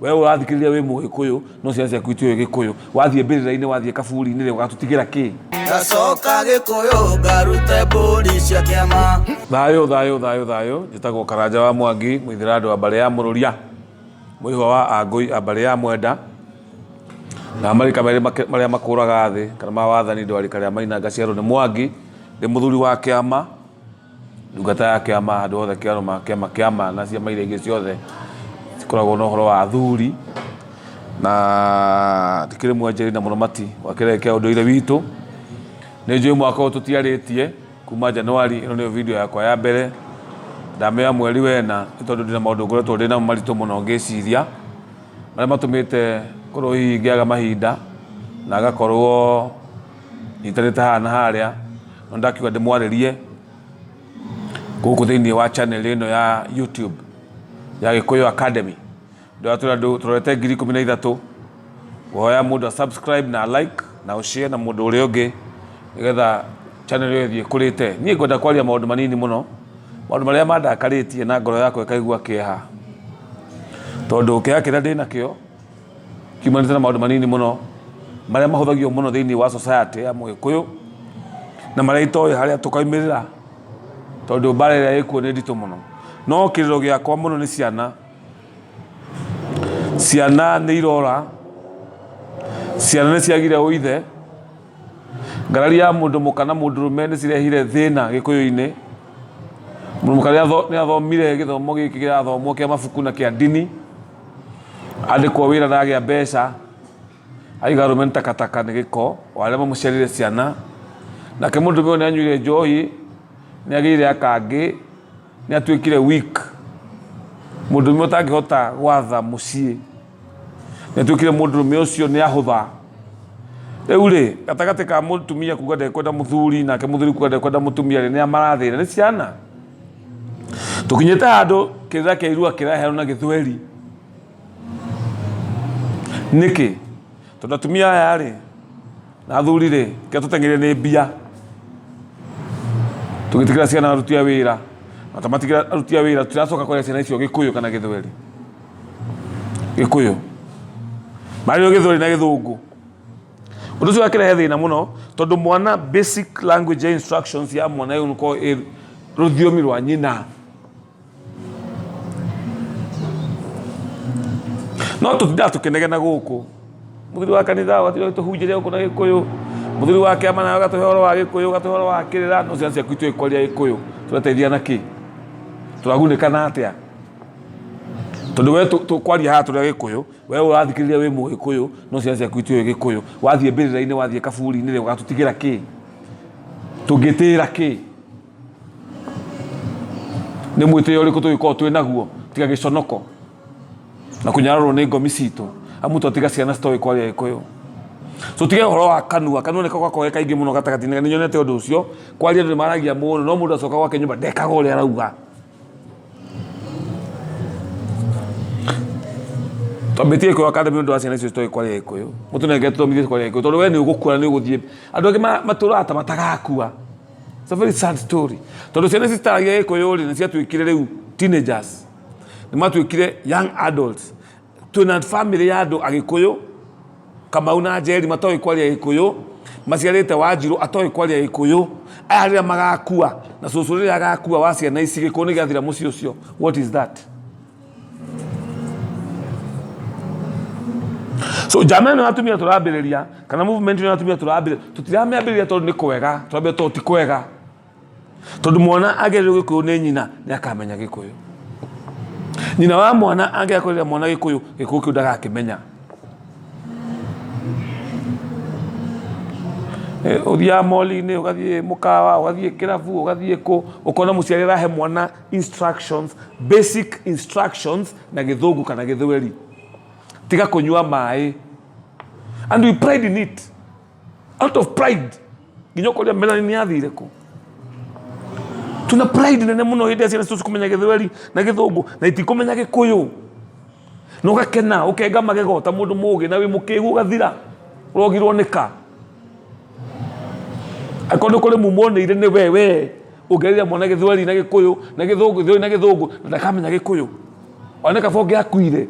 We ũrathikĩrĩria wĩ mũgĩkũyũ no ciana ciaku itiũĩ gĩkũyũ. Wathiĩ mbĩrĩra-inĩ wathiĩ kaburi-inĩ rĩ ũgatũtigĩra kĩ? Ngacoka Gĩkũyũ ngarute mbũri cia kĩama. Thayũ thayũ thayũ thayũ, njĩtagwo Karanja wa Mwangi, mũithĩrandũ wa mbarĩ ya Mũrũria, mũihwa wa Angũi a mbarĩ ya Mwenda, na marika merĩ marĩa makũraga thĩ kana ma wathani ndĩ wa rika rĩa Maina ngaciarwo nĩ Mwangi, ndĩ mũthuri wa kĩama. Ndungata ya kĩama handũ hothe kĩarũma kĩama kĩama na ciama iria ingĩ ciothe cikoragwo na ũhoro wa athuri na ndikĩrĩ mwenjeri na mũramati wa kĩrĩa kĩa ũndũire witũ. Nĩ njũĩ mwaka ũyũ tũtiarĩtie kuma January, ĩno nĩyo video yakwa ya mbere ndamĩoya mweri wena nĩ tondũ ndĩna maũndũ ngoretwo ndĩnamo maritũ mũno ngĩciria marĩa matũmĩte ngorwo hihi ngĩaga mahinda na ngakorwo nyitanĩte haha na harĩa. No ndakiuga ndĩmwarĩrie gũkũ thĩinĩ wa channel ĩno ya YouTube ya Gĩkũyũ Academy. Ndĩratwĩra andũ tũrorete 13,000 ngũhoya mũndũ a subscribe na like na ũ share na mũndũ ũrĩa ũngĩ nĩgetha channel ĩyo ĩthiĩ ĩkũrĩte. Niĩ ngwenda kwaria maũndũ manini mũno, maũndũ marĩa mandakarĩtie na ngoro yakwa ĩkaigua kĩeha, tondũ kĩeha kĩrĩa ndĩnakĩo kiumanĩte na maũndũ manini mũno marĩa mahũthagio mũno thĩinĩ wa society ya mũgĩkũyũ na marĩa itoĩ harĩa tũkaumĩrĩra tondũ mbara ĩrĩa ĩkuo nĩ nditũ mũno. No kĩrĩro gĩakwa mũno nĩ ciana. Ciana nĩ irora, ciana nĩ ciagire ũithe, ngarari ya mũndũ mũka na mũndũrũme nĩ cirehire thĩna gĩkũyũ-inĩ. Mũndũ mũka nĩ athomire gĩthomo gĩkĩ kĩrathomwo kĩa mabuku na kĩa ndini. Andĩkwo wĩra na agĩa mbeca, aiga arũme nĩ takataka nĩ gĩko, o arĩa mamũciarĩire ciana. Nake mũndũrũme ũyũ nĩ anyuire njohi, nĩ agĩire akangĩ, nĩ atuĩkire weak. Mũndũrũme ũtangĩhota gwatha mũciĩ, nĩ atuĩkire mũndũrũme ũcio nĩ ahũtha. Rĩu rĩ, gatagatĩ ka mũtumia kuga ndekwenda mũthuri nake mũthuri kuga ndekwenda mũtumia rĩ, nĩa marathĩna? Nĩ ciana. Tũkinyĩte handũ kĩrĩra kĩa irua kĩraheanwo na gĩthweri. Nĩkĩ? Tondũ atumia aya rĩ, na athuri rĩ, kĩrĩa tũteng'ereire nĩ mbia. Tũgĩtigĩra ciana aruti a wĩra, na twamatigĩra aruti a wĩra tũtiracoka kũhe ciana icio gĩkũyũ kana gĩthweri. Gĩkũyũ. Marĩo gĩthweri na gĩthũngũ. Ũndũ ũcio ũgakĩrehe thĩna mũno tondũ mwana basic language ya instructions ya mwana ĩyo nĩkorwo ĩ rũthiomi rwa nyina. No tũtindaga tũkĩnegena gũkũ mũthuri wa kanitha ũgatinda ũgĩtũhunjĩria gũkũ na gĩkũyũ, mũthuri wa kĩama nawe ũgatũhe ũhoro wa gĩkũyũ, ũgatũhe ũhoro wa kĩrĩra, no ciana ciaku itiũĩ kwaria gĩkũyũ, tũrateithia na kĩ? Tũragunĩka na atĩa? Tondũ we tũkwaria haha tũrĩ agĩkũyũ, We ũrathikĩrĩria wĩ mũgĩkũyũ no ciana ciaku itiũĩ gĩkũyũ. Wathiĩ mbĩrĩra-inĩ wathiĩ kaburi-inĩ rĩ ũgatũtigĩra kĩ? Tũngĩtĩĩra kĩ? Nĩ mwĩtĩo ũrĩkũ tũngĩkorwo twĩ naguo tiga gĩconoko na kũnyararwo nĩ ngomi citũ amu twatiga ciana citoĩ kwaria gĩkũyũ. So tige ũhoro wa kanua, kanua nĩko gakoragwo ge kaingĩ mũno gatagatĩ-inĩ, nĩ nyonete ũndũ ũcio, kwaria andũ nĩ maragia mũno no mũndũ acoka gwake nyũmba ndekaga ũrĩa arauga. Twambĩtie Gĩkũyũ Academy nĩ ũndũ wa ciana icio citoĩ kwaria Gĩkũyũ. Mũtũnengere tũthomithie kwaria Gĩkũyũ tondũ we nĩ ũgũkua na nĩ ũgũthiĩ. Andũ angĩ matũraga ta matagakua. It's a very sad story. Tondũ ciana ici citaragia Gĩkũyũ rĩ, nĩ ciatuĩkire rĩu teenagers. Nĩ matuĩkire young adults. Twĩna family ya andũ Agĩkũyũ, Kamau na Njeri matoĩ kwaria Gĩkũyũ, maciarĩte Wanjirũ atoĩ kwaria Gĩkũyũ. Aya rĩrĩa magakua na cũcũ rĩrĩa agakua wa ciana ici Gĩkũyũ nĩ gĩathira mũciĩ ũcio. What is that? So njama ĩno ya atumia tũrambĩrĩria kana movement ĩno ya atumia tũrambĩrĩria, tũtiramĩambĩrĩria tondũ nĩ kwega, tũrambĩrĩria tondũ ti kwega. Tondũ mwana angĩarĩrio gĩkũyũ nĩ nyina nĩ akamenya gĩkũyũ. Nyina wa mwana angĩakũrĩra mwana gĩkũyũ, gĩkũyũ kĩu ndagakĩmenya. Ũthiaga mall-inĩ, ũgathiĩ mũkawa, ũgathiĩ kĩrabu, ũgathiĩ kũ, ũkona mũciari arahe mwana instructions, basic instructions na gĩthũngũ kana gĩthweri. Tiga kũnyua maĩ. And we pride in it. Out of pride. Nginya ũkoria Melanie nĩ athire kũ. Tuna pride nene mũno hĩndĩ ĩrĩa ciana citũ cikũmenya gĩthweri na gĩthũngũ na itikũmenya gĩkũyũ. Na ũgakena ũkenga magego ta mũndũ mũgĩ na wĩ mũkĩgu ũgathira. Ũrogirwo nĩ ka? Angĩkorwo nĩ kũrĩ mumo onĩire nĩ we we ũngĩarĩria mwana gĩthweri na gĩkũyũ na gĩthũngũ, gĩthweri na gĩthũngũ na ndakamenya gĩkũyũ. Ona nĩ kaba ũngĩakuire.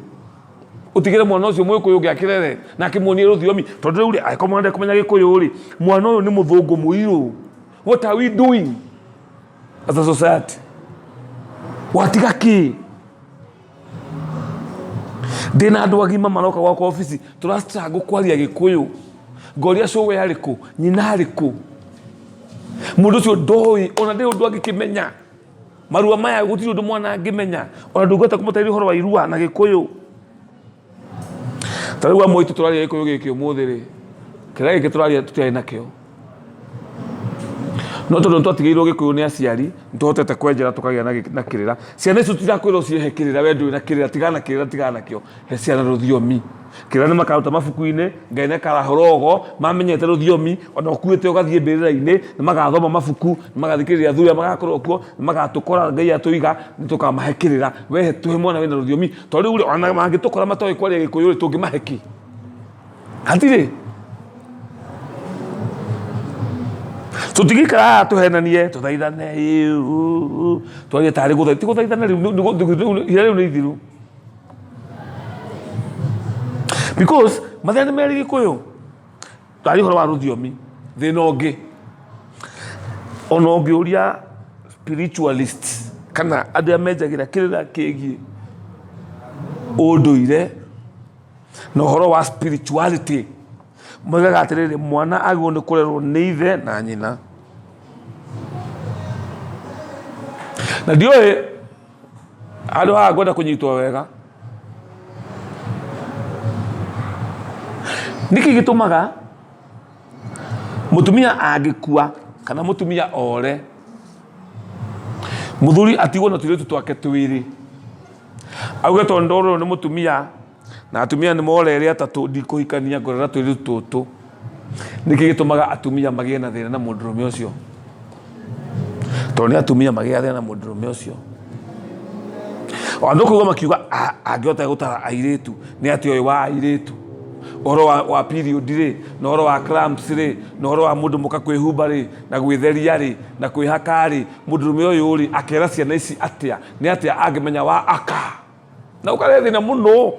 Ũtigĩre mwana ũcio Mũgĩkũyũ ũngĩ akĩrere na akĩmuonie rũthiomi, tondũ rĩu rĩ, angĩkorwo mwana ndekũmenya Gĩkũyũ rĩ, mwana ũyũ nĩ mũthũngũ mũirũ. What are we doing as a society? Watiga kĩ? Ndĩna andũ agima maroka gwakwa obici, tũra struggle kwaria Gĩkũyũ. Ngoria cũwe arĩ kũ, nyina arĩ kũ. Mũndũ ũcio ndoĩ, ona ndĩrĩ ũndũ angĩkĩmenya. Marua maya gũtirĩ ũndũ mwana angĩmenya, ona ndũngĩhota kũmũtarĩria ũhoro wa irua na Gĩkũyũ. Ta rĩu amwe aitũ tũraria Gĩkũyũ gĩkĩ ũmũthĩ rĩ, kĩrĩa gĩkĩ tũraria tũtiarĩ nakĩo. No tondũ nĩtwatigĩirwo Gĩkũyũ nĩ aciari, nĩtũhotete kwenjera tũkagĩa na kĩrĩra. Ciana icio tirakwĩra ũcihe kĩrĩra we ndũrĩ na kĩrĩra, tigana na kĩrĩra, tigana nakĩo. He ciana rũthiomi. Kĩrĩra nĩmakaruta mabuku-inĩ, Ngai nĩakarahũra ũgo, mamenyete rũthiomi, ona ũkuĩte ũgathiĩ mbĩrĩra-inĩ, nĩmagathoma mabuku, nĩmagathikĩrĩria athuri arĩa magakorwo kuo, nĩmagatũkora Ngai atũiga, nĩtũkamahe kĩrĩra. We tũhe mwana wĩna rũthiomi, tondũ rĩu rĩ, ona mangĩtũkora matoĩ kwaria Gĩkũyũ rĩ, tũngĩmahe kĩ? Hatirĩ. Tũtingĩikara haha tũhenanie, tũthaithane, twarie tarĩ gũthaithana, ti gũthaithana rĩu, ihinda rĩu nĩ ithiru. Because mathĩna nĩ merĩ Gĩkũyũ, twaria ũhoro wa rũthiomi, thĩna ũngĩ, ona ũngĩũria spiritualist kana andũ arĩa menjagĩra kĩrĩra kĩgiĩ ũndũire na ũhoro wa spirituality, moigaga atĩrĩrĩ, mwana agĩrĩirwo nĩ kũrerwo nĩ ithe na nyina. Na ndiũĩ handũ haha ngwenda kũnyitwo wega. Nĩkĩ gĩtũmaga mũtumia angĩkua kana mũtumia ore, mũthuri atigwo na tũirĩtu twake twĩrĩ, auge tondũ ndorwo nĩ mũtumia na atumia nĩ mora erĩ atatũ ndikũhikania ngorera tũirĩtu tũtũ. Nĩkĩ gĩtũmaga atumia magĩe na thĩna na mũndũrũme ũcio? Tondũ nĩ atumia magĩaga thĩna na mũndũrũme ũcio. Ona ndũkũigua makiuga angĩhota gũtara airĩtu nĩ atĩa ũyũ wa airĩtu. Ũhoro wa period rĩ, na ũhoro wa cramps rĩ, na ũhoro wa mũndũ mũka kwĩhumba rĩ, na gwĩtheria rĩ, na kwĩhaka rĩ, mũndũrũme ũyũ rĩ, akera ciana ici atĩa? Nĩ atĩa angĩmenya wa aka? Na ũkarehe thĩna mũno.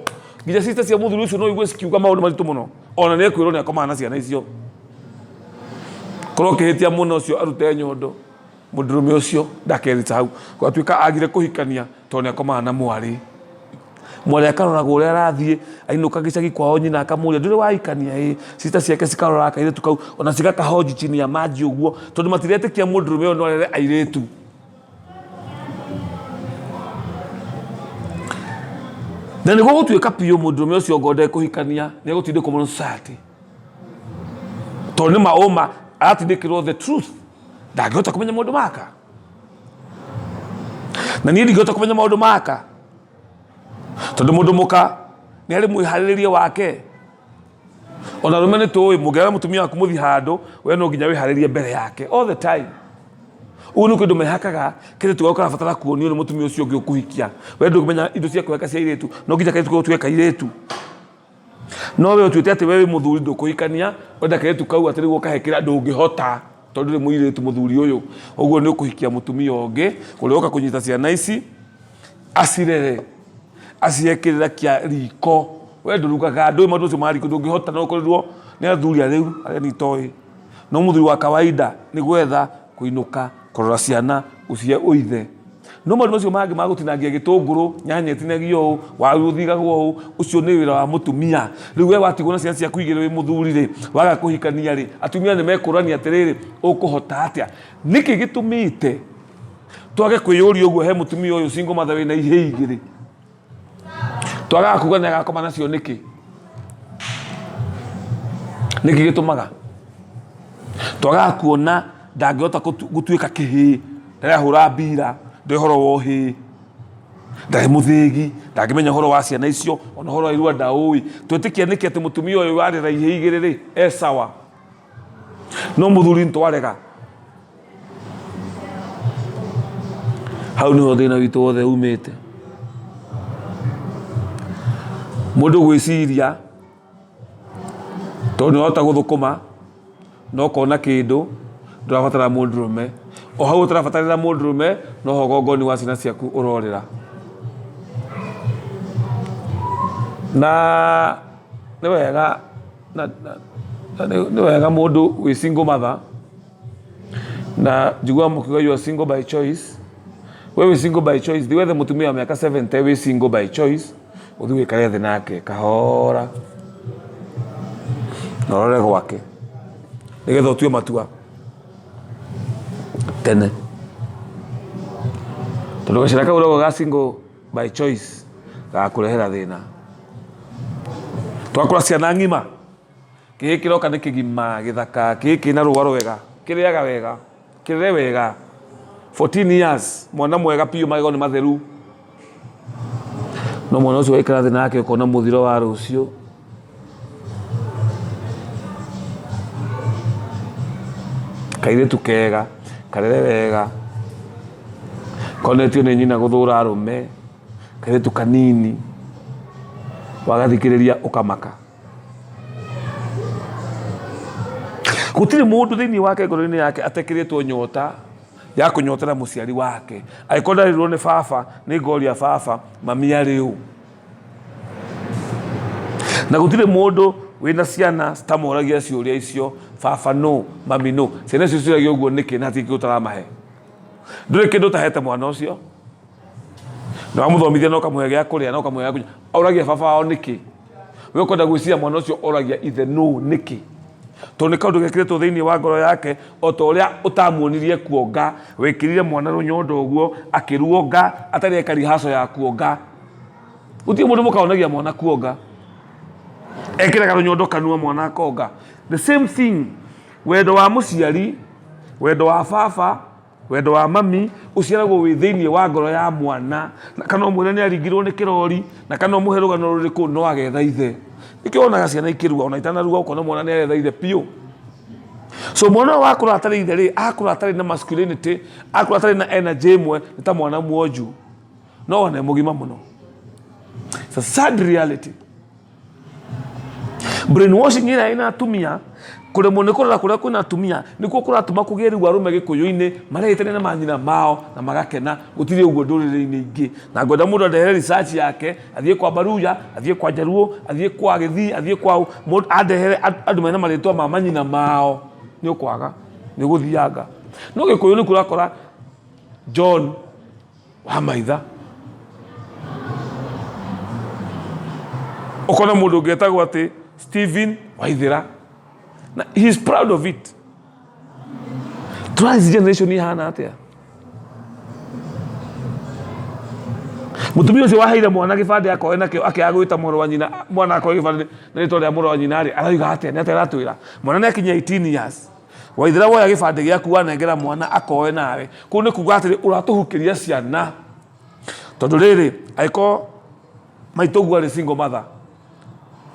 Nginya sister cia mũthuri ũcio no ũigue cikiuga maũndũ maritũ mũno. Ona nĩ ekwĩrwo nĩ akomaga na ciana icio. Korwo ũkĩhĩtia mũno ũcio arute nyondo, mũndũrũme ũcio ndakerita hau. Gwatuĩka agire kũhikania tondũ nĩ akomaga na mwarĩ. Mwarĩ akaroragwo ũrĩa arathiĩ, ainũka gĩcagi kwao nyina akamũria ndũrĩ wahikania ĩ, sister ciake cikarora kairĩtu kau ona cigakahonji chini ya maji ũguo tondũ matiretĩkia mũndũrũme ũyũ no arere airĩtu. Na nĩguo gũtuĩka biũ mũndũrũme ũcio ongorwo ndekũhikania nĩ egũtindĩkwo mũno society. Tondũ nĩ ma ũma aratindĩkĩrwo the truth, ndangĩhota kũmenya maũndũ maka. Na niĩ ndingĩhota kũmenya maũndũ maka tondũ mũndũ mũka nĩ arĩ mwĩharĩrĩrie wake. Ona arũme nĩ tũĩ mũngĩaga mũtumia waku mũthiĩ handũ, we no nginya wĩharĩrie mbere yake all the time. Ũguo nĩ kĩndũ mehakaga kĩrĩtu gĩaku karabatara kuonio nĩ mũtumia ũcio ũngĩ ũkũhikia. We ndũngĩmenya indo cia kwĩhaka cia airĩtu, no nginya kairĩtu kau gatuĩke kairĩtu. No we ũtuĩte atĩ we wĩ mũthuri ndũkũhikania, ũrenda kairĩtu kau atĩ rĩu ũkahe kĩrĩa ndũngĩhota tondũ ndũrĩ mũirĩtu mũthuri ũyũ. Ũguo nĩ ũkũhikia mũtumia ũngĩ ũrĩa ũgoka kũnyita ciana ici acirere, acihe kĩrĩra kĩa riko. We ndũrugaga, ndũĩ maũndũ macio ma riko ndũngĩhota no ũkorirwo nĩ athuri a rĩu arĩa niĩ itoĩ. No mũthuri wa kawaida nĩ gwetha, kũinũka, kũrora ciana, gũcihe ũithe. No maũndũ macio mangĩ ma gũtinangia gĩtũngũrũ, nyanya ĩtinagio ũũ, waru ũthigagwo ũũ, ũcio nĩ wĩra wa mũtumia. Rĩu we watigwo na ciana ciaku igĩrĩ wĩ mũthuri rĩ, waga kũhikania rĩ, atumia nĩ mekũrania atĩrĩrĩ, ũkũhota atĩa? Nĩkĩ gĩtũmĩte twage kwĩyũria ũguo he mũtumia ũyũ single mother wĩna ihĩĩ igĩrĩ? Twagaga kuga nĩ agakoma nacio nĩkĩ? Nĩkĩ gĩtũmaga twagaga kuona ndangĩhota gũtuĩka kĩhĩĩ, ndarahũra mbira, ndoĩ ũhoro wa ũhĩĩ, ndarĩ mũthĩgi, ndangĩmenya ũhoro wa ciana icio, ona ũhoro wa irua ndaũĩ. Twetĩkia nĩkĩ atĩ mũtumia ũyũ warera ihĩĩ igĩrĩ rĩ, e sawa, no mũthuri nĩtwarega. Hau nĩho thĩna witũ wothe umĩte. Mũndũ gwĩciria tondũ nĩwahota gũthũkũma na ũkona kĩndũ ndũrabatara mũndũrũme. O hau ũtarabatarĩra mũndũrũme noho ũgongoni wa ciana ciaku ũrorĩra. Na nĩ wega na nĩ wega mũndũ wĩ single mother na njiguaga mũkiuga you are single by choice. We wĩ single by choice, thiĩ wethe mũtumia wa mĩaka 70 wĩ single by choice, ũthiĩ ũikare thĩ nake kahora na ũrore gwake nĩgetha ũtue matua tene. Tondũ gacĩra kau ũrauga ga single by choice gagakũrehera thĩna. Twakũra ciana ng'ima, kĩhĩĩ kĩroka nĩ kĩgima gĩthaka, kĩhĩĩ kĩna rũa rwega, kĩrĩaga wega, kĩrere wega, 14 years, mwana mwega biũ, magego nĩ matheru. No mwana ũcio waikara thĩ nake ũkona mũthiro wa rũciũ. Kairĩtu kega, karere wega, konetio nĩ nyina gũthũra arũme, kairĩtu kanini, wagathikĩrĩria ũkamaka. Gũtirĩ mũndũ thĩinĩ wake ngoro-inĩ yake atekĩrĩtwo nyota ya kũnyotera mũciari wake. Angĩkorwo ndarirwo nĩ baba, nĩ ngoria baba, mami arĩ ũ? Na gũtirĩ mũndũ wĩna ciana citamoragia ciũria icio, baba nũ, mami nũ. Ciana icio ciũragia ũguo nĩkĩ na hatirĩ kĩndũ ũtaramahe? Ndũrĩ kĩndũ ũtahete mwana ũcio. Na wamũthomithia na ũkamũhe gĩa kũrĩa na ũkamũhe gĩa kũnyua. Oragia baba wao nĩkĩ? We ũkwenda gwĩciria mwana ũcio oragia ithe nũ nĩkĩ? Tondũ nĩ kaũndũ gekĩrĩtwo thĩinĩ wa ngoro yake o ta ũrĩa ũtamuonirie kuonga, wekĩrire mwana rũnyondo ũguo akĩruonga atarĩ eka rehearsal ya kuonga. Gũtirĩ mũndũ mũkaonagia mwana kuonga. Ekĩraga rũnyondo kanua mwana akonga. The same thing, wendo wa mũciari, wendo wa baba, wendo wa mami ũciaragwo wĩ thĩinĩ wa ngoro ya mwana. Na kana ũmwĩre nĩ aringirwo nĩ kĩrori, na kana ũmũhe rũgano rũrĩkũ, no agetha ithe. Nĩkĩo wonaga ciana ikĩrua, ona itanarua ũkona mwana nĩ aretha ithe biũ. So mwana ũyũ wakũra atarĩ ithe rĩ, akũra atarĩ na masculinity, akũra atarĩ na energy ĩmwe, nĩ ta mwana mwonju. No wone mũgima mũno. It's a sad reality. Brainwashing ĩrĩa ĩna atumia, kũremwo nĩ kũrora kũrĩa kwĩna atumia, nĩkuo kũratũma kũgĩe rĩu arũme gĩkũyũ-inĩ marehĩtania na manyina mao na magakena. Gũtirĩ ũguo ndũrĩrĩ-inĩ ingĩ. Na ngwenda mũndũ andehere research yake, athiĩ kwa Baruya, athiĩ kwa Jaluo, athiĩ kwa Gĩthii, athiĩ kwa ũ, mũndũ andehere andũ mena marĩtwa ma manyina mao. Nĩ ũkwaga, nĩ ũgũthianga. No gĩkũyũ nĩkuo ũrakora John wa maitha ũkona mũndũ ũngĩ etagwo atĩ Stephen Waithĩra na he is proud of it. Tũrathi generation ihana atĩa? Mũtumia ũcio waheire mwana gĩbandĩ akoe nakĩo akĩaga gwĩta mũrũ wa nyina mwana akoe gĩbandĩ na rĩtwa rĩa mũrũ wa nyina rĩ arauga atĩa? Nĩ atĩa aratwĩra? Mwana nĩ akinyia 18 years. Waithĩra woya gĩbandĩ gĩaku wanengera mwana akoe nawe. Kũu nĩ kuga atĩrĩ ũratũhukĩria ciana. Tondũ rĩrĩ angĩkorwo maitũguo arĩ single mother,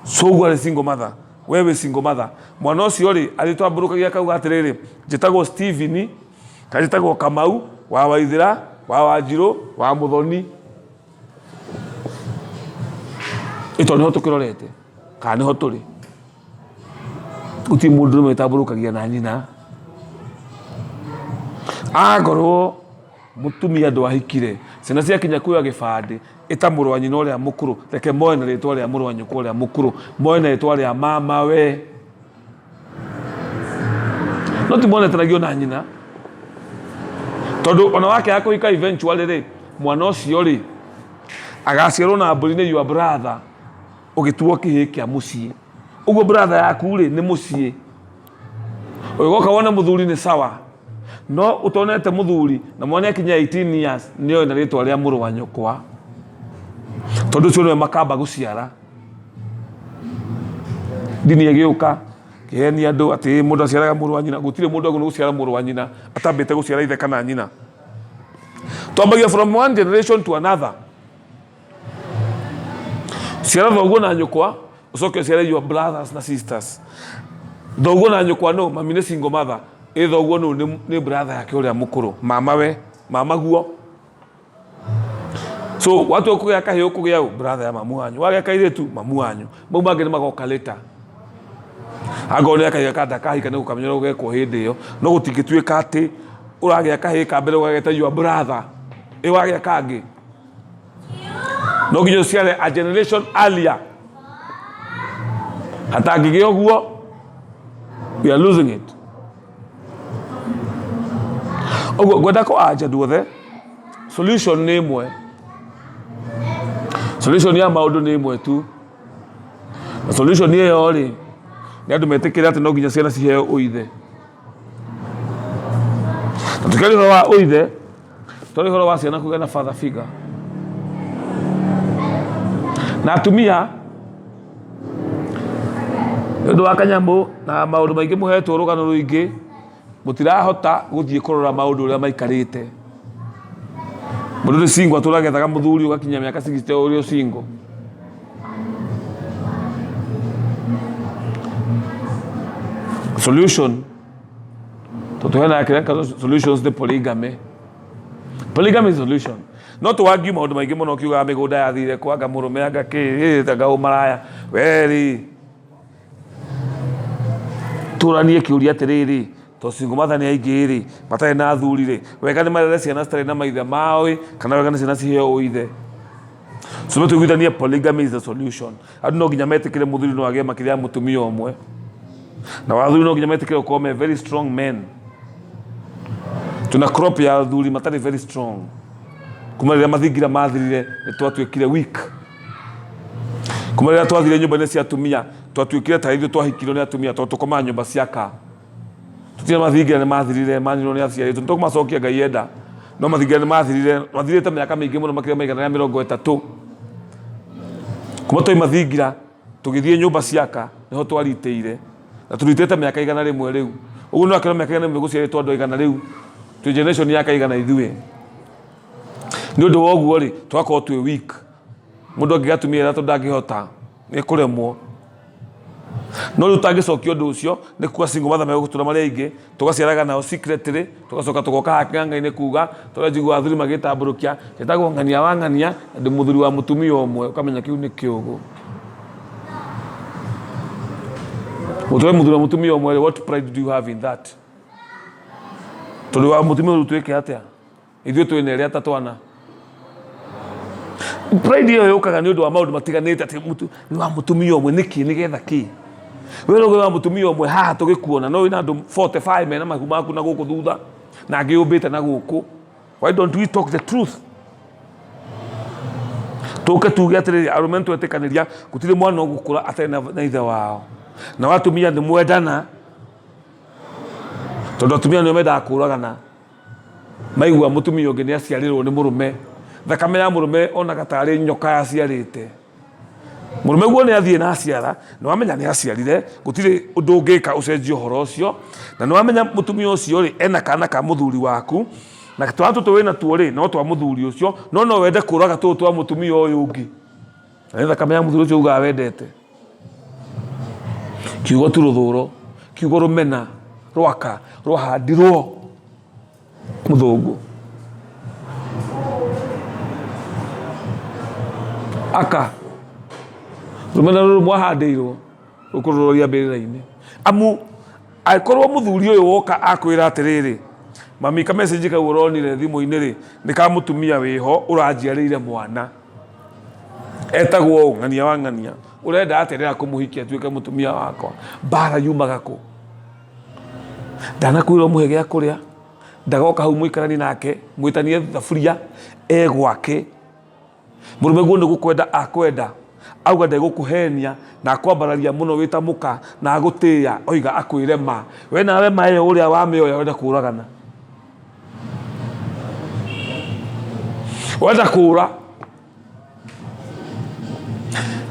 cũguo arĩ single mother, we wĩ single mother, mwana ũcio rĩ arĩtambũrũkagia akauga atĩrĩrĩ, njĩtagwo Steven kana njĩtagwo Kamau wa Waithĩra wa Wanjirũ wa Mũthoni. Ĩ tondũ nĩho tũkĩrorete kana nĩho tũrĩ. Gũtirĩ mũndũrũme wĩtambũrũkagia na nyina. Akorwo mũtumia ndwahikire, ciana ciakinya kuoya gĩbandĩ, ĩta mũrũ wa nyina ũrĩa mũkũrũ, reke moe na rĩtwa rĩa mũrũ wa nyũkwa ũrĩa mũkũrũ, moe na rĩtwa rĩa mamawe. No ti monetanagio na nyina. Tondũ ona wakĩaga kũhika eventually rĩ, mwana ũcio rĩ, agaciarwo na mbũri nĩ your brother. Ũgĩtuo kĩhĩĩ kĩa mũciĩ. Ũguo brother yaku rĩ, nĩ mũciĩ. Ũgĩgoka wone mũthuri nĩ sawa. No ũtonete mũthuri na mwana akinya 18 years nĩ oĩ na rĩtwa rĩa mũrũ wa nyũkwa. Tondũ ũcio nĩwe makamba gũciara. Ndini ĩgĩũka kĩhenia andũ atĩ mũndũ aciaraga mũrũ wa nyina. Gũtirĩ mũndũ agĩrĩirwo gũciara mũrũ wa nyina atambĩte gũciara ithe kana nyina. Twambagia from one generation to another. Ciara thoguo na nyũkwa ũcoke ũciare your brothers na sisters. Thoguo na nyũkwa nũ? Mami nĩ single mother. Ĩ thoguo nũ? Nĩ brother yake ũrĩa mũkũrũ. Mama we, mama guo. So watua kũgĩa kahĩĩ ũkũgĩa ũ? Brother ya mamu wanyu. Wagĩa kairĩtu, mamu wanyu. Mau mangĩ nĩ magoka later. Angorwo nĩ akaiga ka ndakahika nĩ gũkamenya ũrĩa gũgekwo hĩndĩ ĩyo. No gũtingĩtuĩka atĩ ũragĩa kahĩĩ ka mbere ũgageta your brother. Ĩ wagĩa kangĩ? No nginya ũciare a generation earlier. Hatangĩgĩa ũguo, we are losing it. Ũguo ngwenda kũ anja andũ othe, solution nĩ ĩmwe, solution ya maũndũ nĩ ĩmwe tu. Na solution ĩyo rĩ, nĩ andũ metĩkĩre atĩ no nginya ciana ciheo ũithe. Na tũkĩaria ũhoro wa ũithe, twaria ũhoro wa ciana kũgĩa na father figure. Na atumia, nĩ ũndũ wa kanyamũ na maũndũ maingĩ mũhetwo rũgano rũingĩ, mũtirahota gũthiĩ kũrora maũndũ ũrĩa maikarĩte. Mũndũ nĩ single atũraga ethaga mũthuri ũgakinya mĩaka 60 ũrĩ o single. Solution tũtũheanaga kĩrĩa solutions nĩ polygamy. Polygamy is solution. No tũwangiu maũndũ maingĩ mũno ũkiugaga mĩgũnda yathire kwa anga mũrũme anga kĩ anga ũmaraya weri tũranie kĩũria atĩrĩrĩ to single mother nĩ aingĩ rĩ matarĩ na athuri rĩ wega nĩ marere ciana citarĩ na maithe mao ĩ kana wega nĩ ciana ciheo ũithe. So tũiguithanie polygamy is the solution. Andũ no nginya metĩkĩre mũthuri no agĩe makĩria ya mũtumia ũmwe, na athuri no nginya metĩkĩre gũkorwo me very strong men. Tuna crop ya athuri matarĩ very strong. Kuma rĩrĩa mathingira mathirire nĩ twatuĩkire weak. Kuma rĩrĩa twathire nyũmba-inĩ cia atumia twatuĩkire ta ithuĩ twahikirwo nĩ atumia tondũ tũkomaga nyũmba cia aka. Tũtirĩ mathingira nĩ mathirire manyirwo nĩ aciari aitũ, nĩ tũkũmacokia Ngai enda, no mathingira nĩ mathirire, mathirĩte mĩaka mĩingĩ mũno makĩria ma 130. Kuma twauma thingira tũgĩthiĩ nyũmba cia aka nĩho twaritĩire na tũritĩte mĩaka 100 rĩu. Ũguo nĩ wakĩona mĩaka 100 gũciarĩtwo andũ 100 rĩu, twĩ generation ya aka 100 ithuĩ. Nĩ ũndũ wa ũguo rĩ, tũgakorwo twĩ weak. Mũndũ angĩgĩa atumia atatũ ndangĩhota, nĩ ekũremwo. No rĩu tangĩcokia ũndũ ũcio nĩ kuga single mother megũtũra marĩ aingĩ, tũgaciaraga nao secretly, tũgacoka tũgoka haha kĩng'ang'a-inĩ kuga, tũrĩa njiguaga athuri magĩtambũrũkia, njĩtagwo ng'ania wa ng'ania, na ndĩ mũthuri wa mũtumia ũmwe, ũkamenya kĩu nĩ kĩũgũ. Gũtũra mũthuri wa mũtumia ũmwe rĩ, what pride do you have in that? Tondũ wa mũtumia ũyũ twĩke atĩa? Ithuĩ twĩ na erĩ atatũ ana. Pride ĩyo yũkaga nĩ ũndũ wa maũndũ matiganĩte atĩ mũtu nĩ wa mũtumia ũmwe nĩkĩ nĩgetha kĩ? We ũrauga wa mũtumia ũmwe haha tũgĩkuona no wĩna andũ 45 mena mahu maku na gũkũ thutha na angĩ ũmbĩte na gũkũ. Why don't we talk the truth? Tũke tuge atĩrĩrĩ arũme nĩtwetĩkanĩria gũtirĩ mwana ũgũkũra atarĩ na ithe wao. Nao atumia nĩ mwendana tondũ atumia nĩo mendaga kũragana. Maigua mũtumia ũngĩ nĩ aciarĩrwo nĩ mũrũme, thakame ya mũrũme onaga tarĩ nyoka yaciarĩte. Mũrũme guo nĩ athiĩ na aciara, nĩ wamenya nĩ aciarire, gũtirĩ ũndũ ũngĩka ũcenjie ũhoro ũcio, na nĩ wamenya mũtumia ũcio rĩ, ena kana ka mũthuri waku, na twana tũtũ wĩna tuo rĩ, no twa mũthuri ũcio, no no wende kũraga tũtũ twa mũtumia ũyũ ũngĩ. Na nĩ thakame ya mũthuri ũcio ugaga wendete. Kiugo tu rũthũro, kiugo rũmena rwaka rwahandirwo mũthũngũ. Aka rũmena rũrũ mwahandĩirwo rũkũrũroria mbĩrĩra-inĩ. Amu angĩkorwo mũthuri ũyũ woka akwĩra atĩrĩrĩ, mami ka message kau ũronire thimũ-inĩ rĩ, nĩ ka mũtumia wĩho ũranjiarĩire mwana. Etagwo ũũ, ng'ania wa ng'ania. Ũrenda atĩa ndĩrenda kũmũhikia atuĩke mũtumia wakwa. Mbara yumaga kũ? Ndanakwĩra ũmũhe gĩa kũrĩa, ndagoka hau mũikaranie nake, mwĩtanie thaburia, e gwake. Mũrũme guo nĩ gũkwenda akwenda, auga ndegũkũhenia na akwambararia mũno wĩ ta mũka na agũtĩĩa, oiga akwĩre ma. We nawe ma ĩyo ũrĩa wamĩoya ũrenda kũragana. Wenda kũra.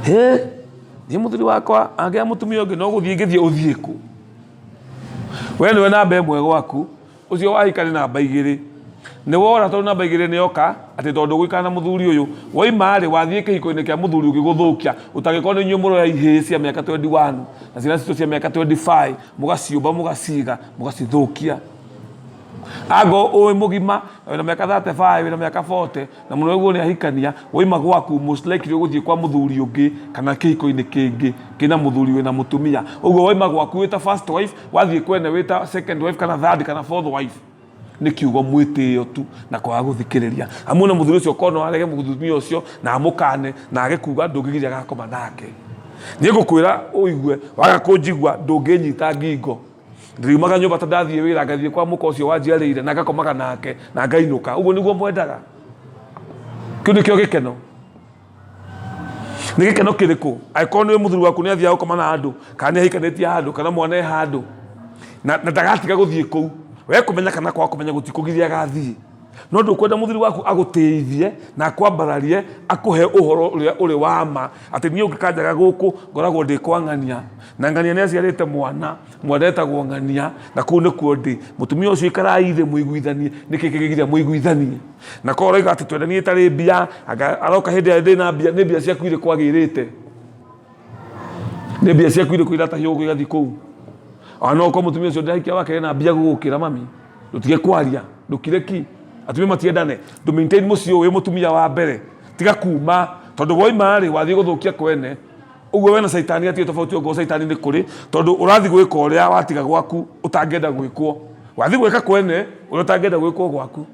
Hĩ, niĩ mũthuri wakwa angĩgĩa mũtumia ũngĩ no gũthiĩ ingĩthiĩ, ũthiĩ kũ? We nĩwe namba ĩmwe gwaku, ũcio wahika nĩ namba igĩrĩ. Nĩ wora tondũ namba igĩrĩ nĩ yoka, atĩ tondũ ũgũikara na mũthuri ũyũ. Waima rĩ, wathiĩ kĩhiko-inĩ kĩa mũthuri ũngĩ gũthũkia, ũtangĩkorwo nĩ inyuĩ mũroya ihĩĩ cia mĩaka 21 na ciana citũ cia mĩaka 25, mũgaciũmba mũgaciga, mũgacithũkia. Anga ũĩ mũgima, wĩna mĩaka 35, wĩna mĩaka 40, na mũno ũguo nĩ ahikania, waima gwaku most likely ũgũthiĩ kwa mũthuri ũngĩ kana kĩhiko-inĩ kĩngĩ kĩna mũthuri wĩna mũtumia. Ũguo waima gwaku wĩta first wife, wathiĩ kwene wĩta second wife kana third kana fourth wife. Nĩ kiugo mwĩtĩo tu na kwaga gũthikĩrĩria. Amu ona mũthuri ũcio korwo no arege mũtumia ũcio na amũkane na age kuga ndũngĩgiria agakoma nake. Niĩ ngũkwĩra ũigue, waga kũnjigua ndũngĩnyita ngingo. Ndĩriumaga nyũmba ta ndathiĩ wĩra ngathiĩ kwa mũka ũcio wanjiarĩire na ngakomaga nake na ngainũka. Ũguo nĩguo mwendaga? Kĩu nĩkĩo gĩkeno? Nĩ gĩkeno kĩrĩkũ? Angĩkorwo nĩ mũthuri waku nĩ athiaga gũkoma na andũ, kana nĩ ahikanĩtie handũ, kana mwana e handũ, na ndagatiga gũthiĩ kũu, we kũmenya kana kwaga kũmenya gũtikũgiria agathiĩ. No ndũkwenda mũthuri waku agũtĩithie na akwambararie, akũhe ũhoro ũrĩa ũrĩ wa ma, atĩ niĩ ũngĩkanjaga gũkũ ngoragwo ndĩ kwa ng'ania, na ng'ania nĩ aciarĩte mwana, mwana etagwo ng'ania, na kũu nĩkuo ndĩ. Mũtumia ũcio ikarai thĩ mũiguithanie, nĩkĩ kĩngĩgiria mũiguithanie? Na korwo ũroiga atĩ twendanie ĩtarĩ mbia, anga aroka hĩndĩ ĩrĩa ndĩna mbia, nĩ mbia ciaku irĩkũ agĩrĩte? Nĩ mbia ciaku irĩkũ iratahio gũkũ igathiĩ kũu? Ona no ũkorwo mũtumia ũcio ndĩrahikia wake ena mbia gũgũkĩra mami. Ndũtige kwaria, ndũkire ki. Atumia matiendane. Ndũ maintain mũciĩ ũyũ wĩ mũtumia wa mbere. Tiga kuma, tondũ woima rĩ, wathiĩ gũthũkia kwene. Ũguo we na caitani hatirĩ tofauti ongorwo caitani nĩ kũrĩ, tondũ ũrathiĩ gwĩka ũrĩa watiga gwaku ũtangĩenda gwĩkwo. Wathiĩ gwĩka kwene ũrĩa ũtangĩenda gwĩkwo gwaku.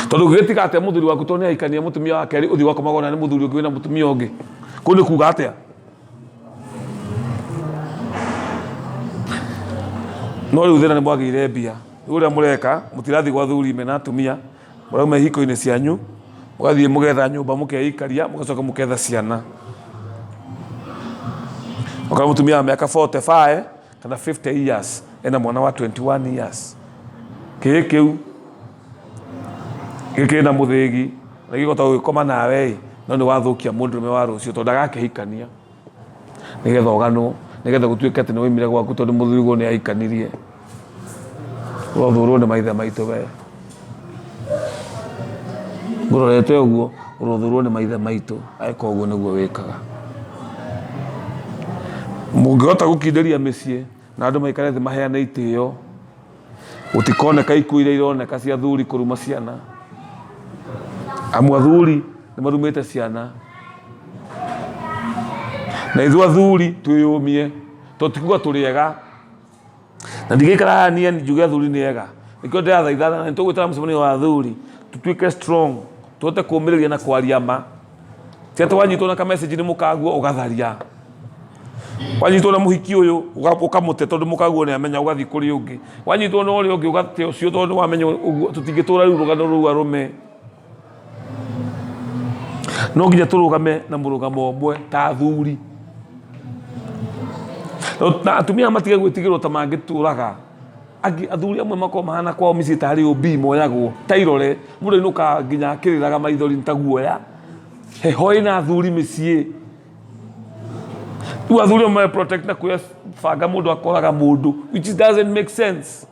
Tondũ ũngĩgĩtiga atĩa mũthuri waku tondũ nĩ ahikania mũtumia wa kerĩ ũthiĩ ũgakomagwo na nĩ mũthuri ũngĩ wĩna mũtumia ũngĩ. Kũu nĩ kuga atĩa? No rĩu thĩna nĩ mwagĩire mbia. Rĩu ũrĩa mũreka mũtirathiĩ gwa athuri mena atumia, mũrauma ihiko-inĩ cianyu, mũgathiĩ mũgetha nyũmba mũkeikaria, mũgacoka mũketha ciana. Ũkora mũtumia wa mĩaka 45 kana 50 years ena mwana wa 21 years. Kĩĩ kĩu gĩkĩrĩ na mũthĩgi na gĩkũhota gũgĩkoma nawe ĩ, no nĩ wathũkia mũndũrũme wa rũciũ tondũ ndagakĩhikania nĩgetha ũganwo, nĩgetha gũtuĩke atĩ nĩ waumire gwaku tondũ mũthuriguo nĩ ahikanirie. Ũrothũrwo nĩ maithe maitũ we. Ngũrorete ũguo ũrothũrwo nĩ maithe maitũ angĩkorwo ũguo nĩguo wĩkaga. Mũngĩhota gũkindĩria mĩciĩ na andũ maikare thĩ maheane itĩo, gũtikoneka ikuũ iria ironeka cia athuri kũruma ciana. Amu athuri nĩ marumĩte ciana. Na ithuĩ athuri twĩyũmie, tondũ ti kuga tũrĩ ega. Na ndingĩikara haha niĩ njuge athuri nĩ ega. Nĩkĩo ndĩrathaithana na nĩtũgwĩtana mũcemanio wa athuri tũtuĩke strong, tũhote kũũmĩrĩria na kwaria ma. Ti atĩ wanyitwo na ka message nĩ mũkaguo ũgatharia. Wanyitwo na mũhiki ũyũ ũkamũte tondũ mũkaguo nĩ amenya ũgathiĩ kũrĩ ũngĩ. Wanyitwo na ũrĩa ũngĩ ũgate ũcio tondũ nĩ wamenya ũguo tũtingĩtũra rĩu rũgano rũu arũme. No nginya tũrũgame na mũrũgamo ũmwe ta athuri. Na atumia matige gwĩtigĩrwo ta mangĩtũraga. Angĩ athuri amwe makoragwo mahana kwao mĩciĩ tarĩ ũmbii moyagwo ta irore. Mũndũ ainũkaga nginya akĩrĩraga maithori nĩ ta guoya. Heho ĩna athuri mĩciĩ. Rĩu athuri amwe me protect na kuoya banga mũndũ akoraga mũndũ which doesn't make sense.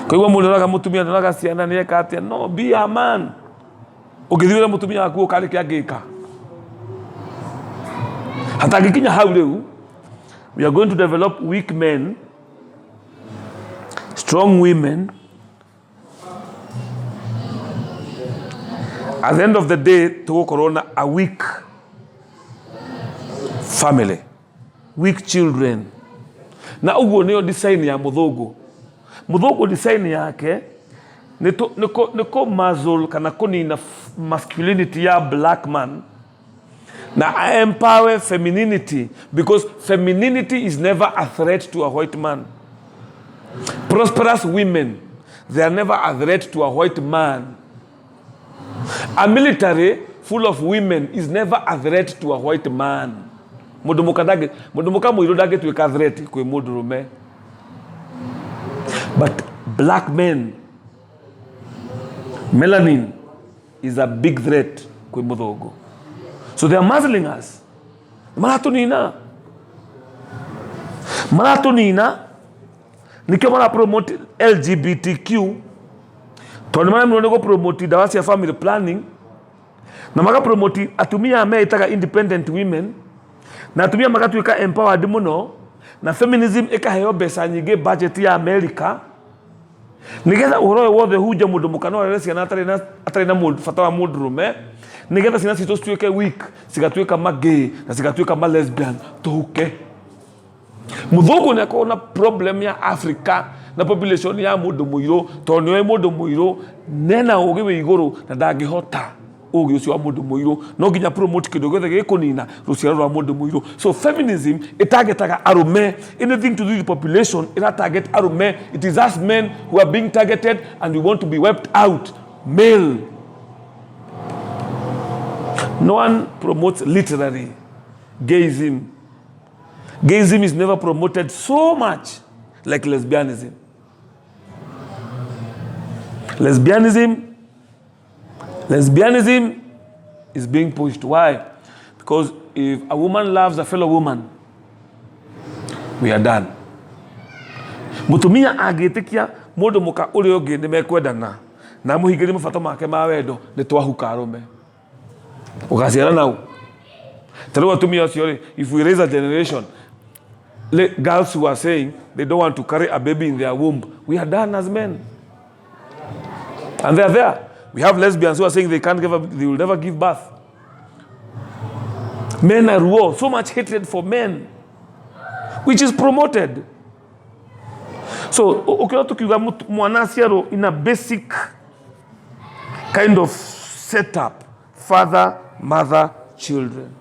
Kũigua mũndũ oraga mũtumia ndoraga ciana nĩ eka atĩa? No, be a man. Ũngĩthiĩ wĩre mũtumia waku ũkarĩ kĩ angĩka. Hatangĩkinya hau rĩu, we are going to develop weak men, strong women. At the end of the day, tũgũkorwo na a weak family, weak children. Na ũguo nĩyo design ya mũthũngũ. Mũthũngũ design yake nĩ kũ muzzle kana kũnina masculinity ya black man na empower femininity, because femininity is never a threat to a white man. Prosperous women, they are never a threat to a white man. A military full of women is never a threat to a white man. Mũndũ mũka ndangĩ, mũndũ mũka mũirũ ndangĩtuĩka threat kwĩ mũndũ rũme. But black men, melanin is a big threat kwĩ mũthũngũ. So they are muzzling us. Maratũnina. Maratũnina. Nĩkĩo mara promote LGBTQ, tondũ nĩ maremirwo nĩ gũ promote ndawa cia family planning, na maka promote atumia meĩtaga independent women, na atumia magatuĩka empowered mũno, na feminism ĩkaheo mbeca nyingĩ budget ya America, nĩgetha ũhoro ũyũ wothe hunje mũndũ mũka no arere ciana atarĩ na bata wa mũndũrũme, nĩgetha ciana citũ cituĩke weak, cigatuĩka ma gay na cigatuĩka ma lesbian, tũhuke. Mũthũngũ nĩ akoragwo na problem ya Africa na population ya mũndũ mũirũ, tondũ nĩoĩ mũndũ mũirũ nena ũgĩ wĩ igũrũ na ndangĩhota. Ũgĩ ũcio wa mũndũ mũirũ no nginya promote kĩndũ gĩothe gĩkũnina rũciaro rwa mũndũ mũirũ. So feminism ĩtagetaga arũme. Anything to do with population ĩra target arũme. It is us men who are being targeted and we want to be wiped out. Male. No one promotes literally gayism. Gayism is never promoted so much like lesbianism. Lesbianism is being pushed. Why? Because if a woman loves a fellow woman, we are done. Mutumia angĩtĩkia mũndũ mũka ũrĩa ũngĩ nĩ mekwendana na amũhingĩrie mabata make ma wendo, nĩ twahuka arũme. Ũgaciara nau. Ta rĩu atumia acio rĩ, if we raise a generation girls who are saying they don't want to carry a baby in their womb, we are done as men. And they are there. We have lesbians who are saying they can't give up, they will never give birth. Men are war, so much hatred for men, which is promoted. So, ukiona tukiuga mwana aciarwo in a basic kind of setup, father, mother, children.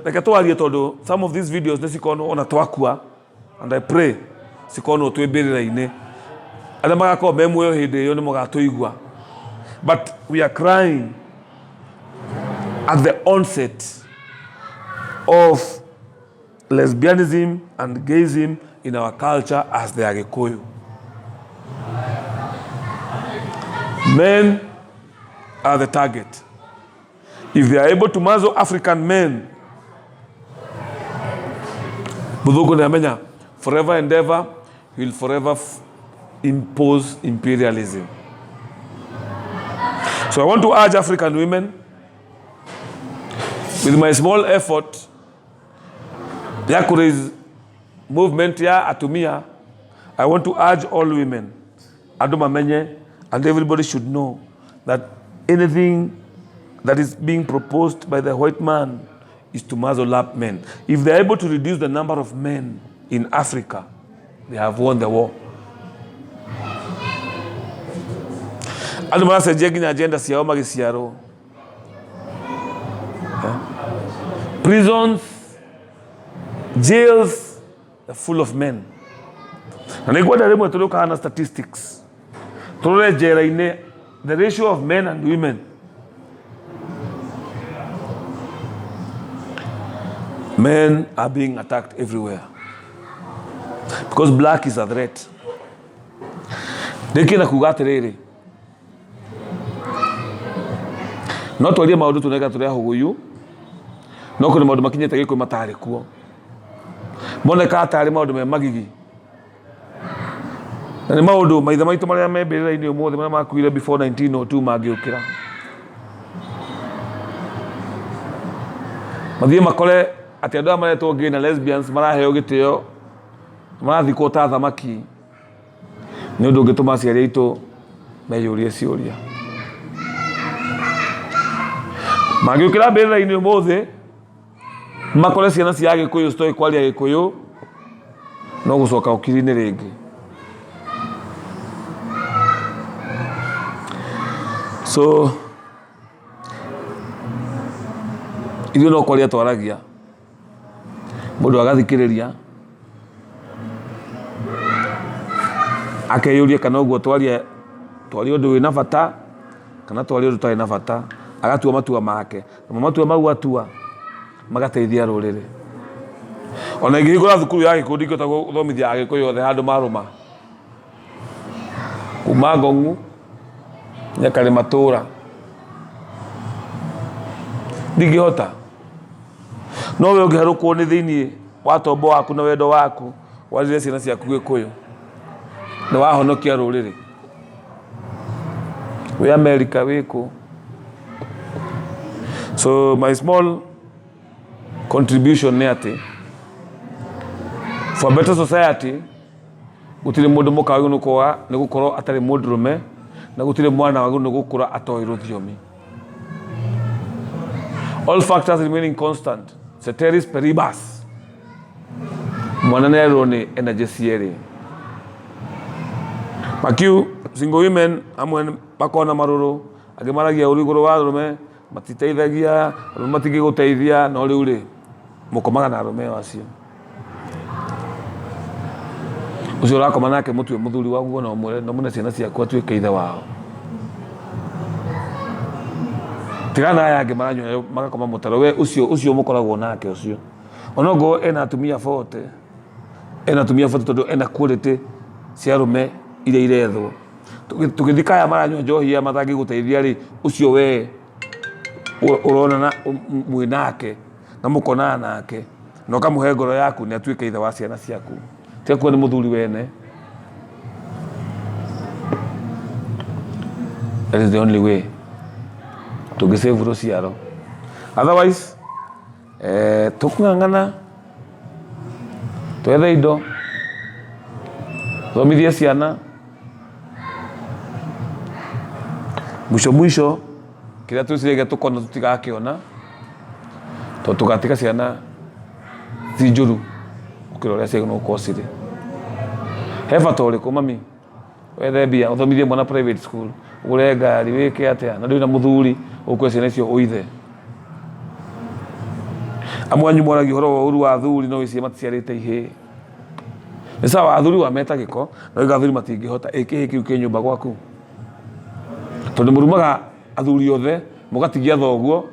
Reke twarie tondũ some of these videos nĩ cikonwo ona twakua, and I pray cikonwo twĩ mbĩrĩra-inĩ. Arĩa magakorwo me muoyo hĩndĩ ĩyo nĩ mũgatũigua. But we are crying at the onset of lesbianism and gayism in our culture as the Agikuyu. Men are the target. If they are able to muzzle African men, Muthungu nĩ amenya forever and ever he will forever impose imperialism. So I want to urge African women, with my small effort ya ku raise movement ya atumia, I want to urge all women, andũ mamenye, and everybody should know that anything that is being proposed by the white man is to muzzle up men. If they are able to reduce the number of men in Africa, they have won the war. Andũ maracenjia nginya agenda ciao magĩciarwo. Prisons, jails are full of men. Na nĩ ngwenda rĩmwe tũrĩũkaga na statistics tũrore njera-inĩ the ratio of men and women. Men are being attacked everywhere because black is a threat. Ndĩkĩ na kuga atĩrĩrĩ, no twarie maũndũ tuneka tũrĩ ahũgũyu, no kũrĩ maũndũ makinyĩte gĩkũyũ matarĩ kuo, monekaga tarĩ maũndũ me magigi, na nĩ maũndũ maithe maitũ marĩa me mbĩrĩra-inĩ ũmũthĩ, marĩa makuire before 1902, mangĩũkĩra mathiĩ makore atĩ andũ aya maretwo gay na lesbians maraheo gĩtĩo, marathikwo ta thamaki, nĩ ũndũ ũngĩtũma aciari aitũ meyũrie ciũria. Mangĩũkĩra mbĩrĩra-inĩ ũmũthĩ makore ciana cia Agĩkũyũ citoĩ kwaria Gĩkũyũ, no gũcoka ũkiri-inĩ rĩngĩ. So ithuĩ no kwaria twaragia, mũndũ agathikĩrĩria akeyũria kana ũguo twaria twaria ũndũ wĩna bata kana twaria ũndũ ũtarĩ na bata, agatua matua make, namo matua mau atua magateithia rũrĩrĩ. Ona ingĩhingũra thukuru ya Gĩkũyũ, ndingĩhota gũthomithia Agĩkũyũ othe handũ marũma kuma Ngong'u nginya matũra, ndingĩhota. No we ũngĩharũkwo nĩ thĩiniĩ wa tombo waku na wendo waku, warĩre ciana ciaku Gĩkũyũ, nĩ wahonokia rũrĩrĩ. Wĩ America, wĩ kũ. So my small contribution nĩ atĩ for a better society, gũtirĩ mũndũ mũka wagĩrĩirwo nĩ kwaga nĩ gũkorwo atarĩ mũndũrũme, na gũtirĩ mwana wagĩrĩirwo nĩ gũkũra atoĩ rũthiomi. All factors remaining constant, ceteris paribus, mwana nĩ arerwo nĩ energy cierĩ. Makiu single women amwe makona marũrũ, angĩ maragia ũru igũrũ wa arũme, matiteithagia, arũme matingĩgũteithia, no rĩu rĩ mũkomaga na arũme o acio. Ũcio ũrakoma nake mũtue mũthuri waguo na ũmwĩre na ũmũne ciana ciaku atuĩke ithe wao. Tigana na aya angĩ maranyua magakoma mũtaro, we ũcio ũcio mũkoragwo nake ũcio onokorwo ena atumia 40, ena atumia 40 tondũ ena quality cia arũme iria irethwo. Tũgĩthika aya maranyua njohi aya matangĩgũteithia rĩ, ũcio we ũronana mwĩ nake na mũkonana nake na ũkamũhe ngoro yaku nĩ atuĩke ithe wa ciana ciaku. Tiga kuga nĩ mũthuri wene. That is the only way tũngĩ save rũciaro. Otherwise tũkũng'ang'ana twethe indo, thomithie ciana, mwisho mwisho kĩrĩa twĩciragia tũkona tũtigakĩona tondũ tũgatiga ciana ci njũru gũkĩra ũrĩa ciagĩrĩirwo gũkorwo cirĩ. He bata ũrĩkũ mami wethe mbia ũthomithie mwana private school, ũgũre ngari, wĩke atĩa na ndũrĩ na mũthuri ũkue ciana icio ũithe. Amwe anyu mwaragia ũhoro wa ũru wa athuri no wĩcirie maticiarĩte ihĩĩ. Nĩ sawa athuri wameta gĩko no iga athuri matingĩhota, ĩ kĩhĩĩ kĩu kĩ nyũmba gwaku? Tondũ mũrumaga athuri othe mũgatigia thoguo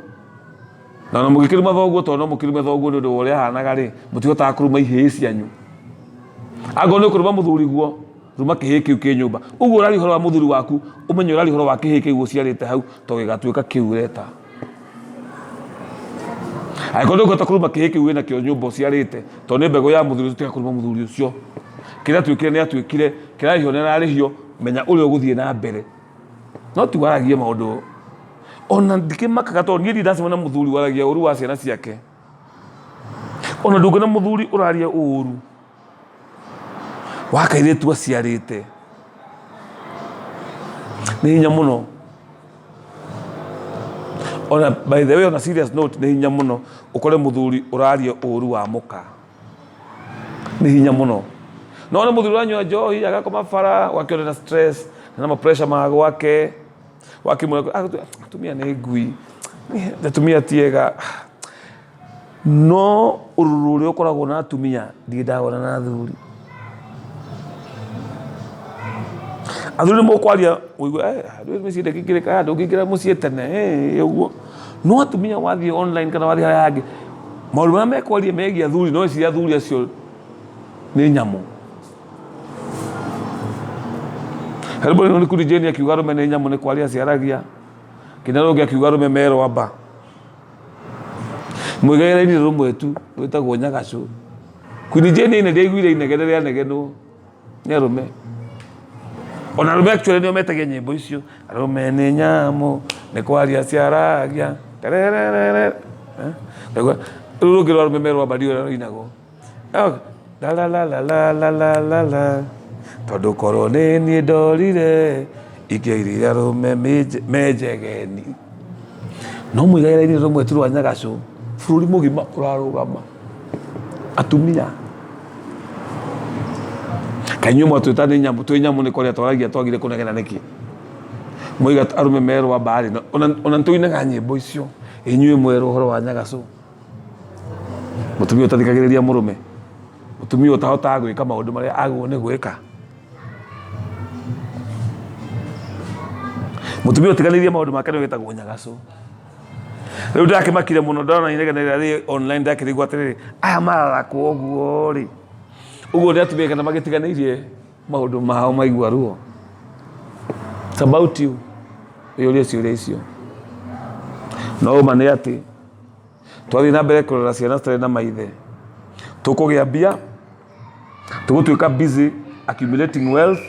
na ona mũgĩkĩruma thoguo tondũ no mũkĩrume thoguo nĩ ũndũ wa ũrĩa ahanaga rĩ, mũtihotaga kũruma ihĩĩ cianyu. Angĩkorwo nĩ ũkũruma mũthuri guo, ruma kĩhĩĩ kĩu kĩ nyũmba. Ũguo ũraria ũhoro wa mũthuri waku, ũmenye ũraria ũhoro wa kĩhĩĩ kĩu ũciarĩte hau tondũ gĩgatuĩka kĩu ũreta. Angĩkorwo ndũngĩhota kũruma kĩhĩĩ kĩu wĩnakĩo nyũmba ũciarĩte, tondũ nĩ mbegũ ya mũthuri ũcio, tiga kũruma mũthuri ũcio. Kĩrĩa atuĩkire nĩ atuĩkire, kĩrarĩhio nĩ ararĩhio, menya ũrĩa ũgũthiĩ na mbere. No ti waragie maũndũ, ona ndikĩmakaga tondũ niĩ ndirĩ ndacemania na mũthuri waragia ũru wa ciana ciake. Ona ndũngĩona mũthuri ũraria ũru wa kairĩtu aciarĩte, nĩ hinya mũno. Ona by the way on a serious note nĩ hinya mũno ũkore mũthuri ũraria ũru wa mũka, nĩ hinya mũno. No wone mũthuri ũranyua njohi agakoma bara ũgakĩona na stress na ma pressure ma gwake, wakĩmwĩra atumia nĩ ngui, atumia ti ega. No ũrũrũ ũrĩa ũkoragwo na atumia ndirĩ ndawona na athuri. Athuri nĩ mũkwaria ũigue mĩciĩ ndĩngĩingĩrĩka, ndũngĩingĩra mũciĩ tene ũguo. No atumia wathiĩ online kana wathiĩ harĩa hangĩ, maũndũ marĩa mekwaria megiĩ athuri no wĩcirie athuri acio nĩ nyamũ. He rwĩmbo rũinagwo nĩ Kundi Jane akiuga arũme nĩ nyamũ nĩ kwaria ciaragia. Kinya rũngĩ akiuga arũme me rwamba. Mwĩgaĩre-inĩ rũmwe tu rwĩtagwo Nyagacũ. Queen Jane nĩ ndaiguire inegene rĩanegenwo nĩ arũme. Ona arũme actually nĩo metagia nyĩmbo icio. Arũme nĩ nyamũ, nĩ kwaria ciaragia. Tererere. Rĩu rũngĩ rwa arũme me rwamba ndiũĩ ũrĩa rũinagwo. La la la la la la la la la. Tondũ korwo nĩ niĩ ndorire ingĩairire arũme menjegeni. No mũigaĩra-inĩ rũmwe tu rwa Nyagacũ, bũrũri mũgima ũrarũgama. Atumia. Kaĩ inyuĩ mwatwĩta nĩ nyamũ, twĩ nyamũ nĩ kwaria twaragia twagire kũnegena nĩkĩ? Moiga arũme merwo mbarĩ, ona nĩ tũinaga nyĩmbo icio. Inyuĩ mwerwo ũhoro wa Nyagacũ. Mũtumia ũtathikagĩrĩria mũrũme, mũtumia ũtahotaga gwĩka maũndũ marĩa agĩrĩirwo nĩ gwĩka, mũtumia ũtiganĩirie maũndũ make nĩwe wĩtagwo nyagacũ. Rĩu ndakĩmakire mũno ndona inegene rĩrĩa rĩ online ndakĩrigwo atĩrĩrĩ, aya mararakwo ũguo rĩ, ũguo nĩ atumia aigana magĩtiganĩirie maũndũ mao maigua ruo. It's about you wĩyũrie ciũria icio. No ũma nĩ atĩ twathiĩ na mbere kũrera ciana citarĩ na maithe, tũkũgĩa mbia, tũgũtuĩka busy accumulating wealth,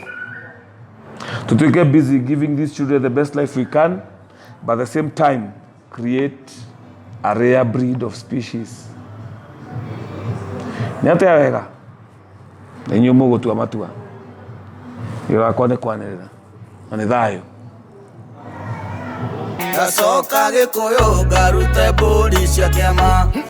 tũtuĩke busy giving these children the best life we can, but at the same time create a rare breed of species. Nĩ atĩa wega? Na inyuĩ mũgũtua matua. Wĩra wakwa nĩ kwanĩrĩra na nĩ thayũ. Ngacoka Gĩkũyũ ngarute mbũri cia kĩama.